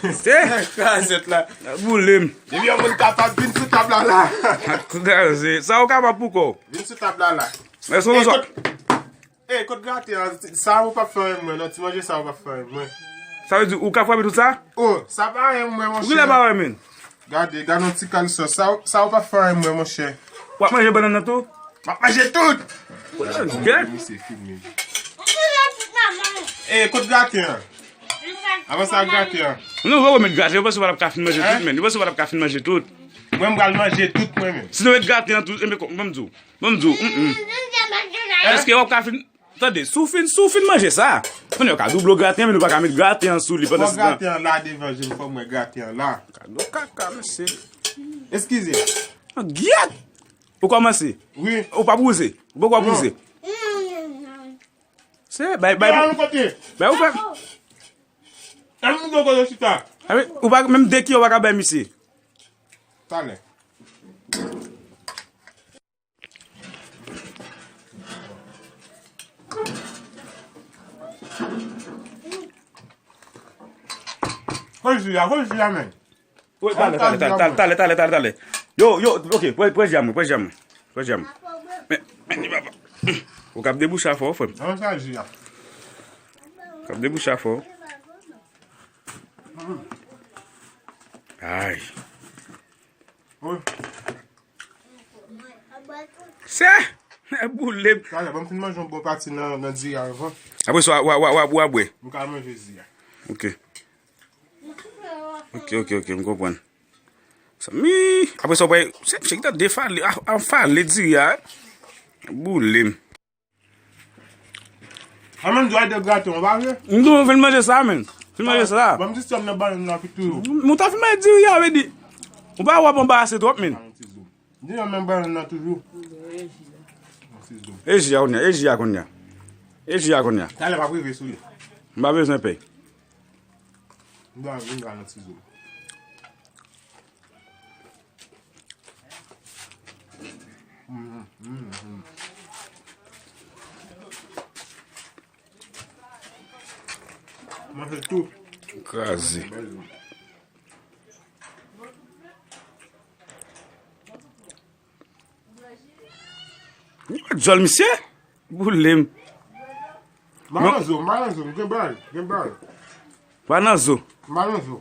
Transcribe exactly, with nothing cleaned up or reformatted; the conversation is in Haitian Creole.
Se krazèt la. Boule m. Depi yon moun kapab, vin sou tab la la. Kraze. Sa ou kapab pou kò w. Vin sou tab la la. Èske ou... Ey, kot graten an? Sa ou p ap fè anyen mwen, non, ti manje sa ou p ap fè anyen mwen. Sa vle di ou ka frape tout sa? Oh, sa pa anyen mwen, monchè. Ou genlè pa wè, men. Gade, gade yon ti kal sòs. Sa, sa ou p ap fè anyen mwen, monchè. W ap manje bannann nan tou? M ap manje tout! Gèt! Misye filme. Ey, kot graten an? Avan sa, graten an. Non, ou pa met graten, ou panse w pa t ap ka fin manje tout, men. Ou panse w pa t ap ka fin manje tout. Mwen, m pral manje tout, mwen menm. Si nou met graten an tou, enben, ban m di w. Ban m di w, mm, mm. Èske w ap ka fin... Tande, si w fin, si w fin manje sa, kounye a w ka double graten an, men nou pa ka met graten an sou li pandan se tan. Graten an la devan je m, fò m wè graten an la. Kado kaka, mesye. Eskize. Gyèt! Ou kòmanse? Wi. Ou pa bouze? Ou poko bouze? Se, bay, bay, bay ou fè. An nou kote chita. Ou pa, menm de ki ou pa ka bay misye. Talè. Kote ji a, kote ji a, men? Talè, talè, talè, talè, talè, talè, talè, talè. Yo, yo, ok, pran, pran ji a mwen, pran ji a mwen. Pran ji a mwen. Men, men, li papa. Ou k ap debouche afè w, frè m. Ou k ap debouche afè w. Ay. Se, boule. Talè, ban m fin manje yon bon pati nan, nan diri a avan. Apre sa, w a, w a, w a, w a bwè. M ka manje diri a. Ok. Ok, ok, ok, m konprann. Sa, mi, apre sa, w pa, se, se ki ta defale, a, anfale diri a. Boule m. A, menm dwa de graten, w pa vle? M tou, fin manje sa, men. Fin manje sa. Ban m ti sèm nan bannann nan pi tou. M ta fin manje diri a, vle di. Ou pa wè w ap anbarase twòp, men. Di nan men bannann nan toujou. E ji a kounye a, e ji a kounye a. E ji a kounye a. Talè pa prive sou li. M pa bezwen pèy. M dwa vin la nan ti zo. Manje tou. Kraze. Djòl misye? Boule m. M pa nan zo, m pa nan zo, m gen bal, gen bal. Pa nan zo. M pa nan zo.